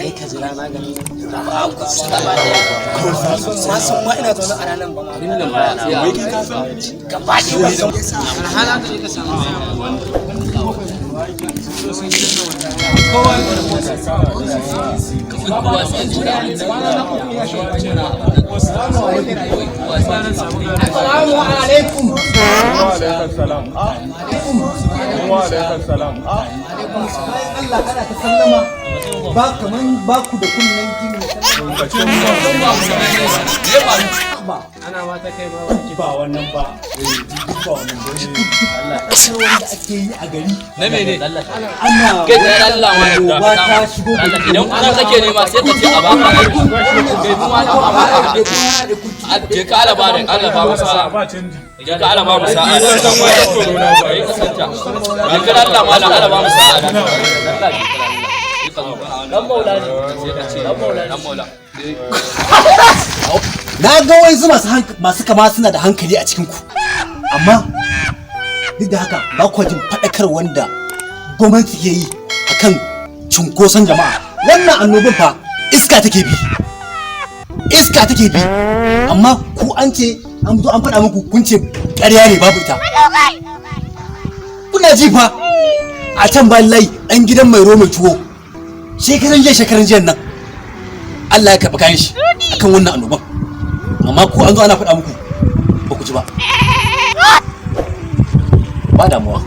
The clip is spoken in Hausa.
Kai ka jira na gani. Ma san ma ina zaune a ranar ba ma. Wai kai ka san? Gaba ɗaya ban san. Har ka je ka samu. Assalamu alaikum. Wa alaikum salam. Wa alaikum salam. Bayan Allah, ana ta sallama ba kaman ba ku da kunnen jin ba. Ana ma ta kai ma. Ba wannan ba. Duk ba wannan ba. Duk wanda ake yi a gari. Na mene? Ana Kai da Allah ma annoba ta shigo gari. Idan kuma kake nema, sai ka ce a baka. Kai kuma a baka. Je ka alaba da Allah ba mu sa'a. Ba canji. Je ka alaba mu sa'a. Kai ka santa. Je ka Allah ma Allah ba mu sa'a. Dan maula ne. Sai ka ce dan maula. Dan maula. Na ga wasu masu kama suna da hankali a cikin ku. Amma duk da haka ba ku jin faɗakar wanda gwamnati ke yi akan cunkoson jama'a. Wannan annoban fa iska take bi. Iska take bi. Amma ku an ce an zo an faɗa muku, kun ce ƙarya ne, babu ita. Kuna ji fa, a can bayan layi, ɗan gidan mai mai tuwo, shekaran jiya shekaran jiyan nan Allah ya karɓi kayan shi akan wannan annoban. Amma ku an zo ana faɗa muku, ba ku ji ba. Ba damuwa.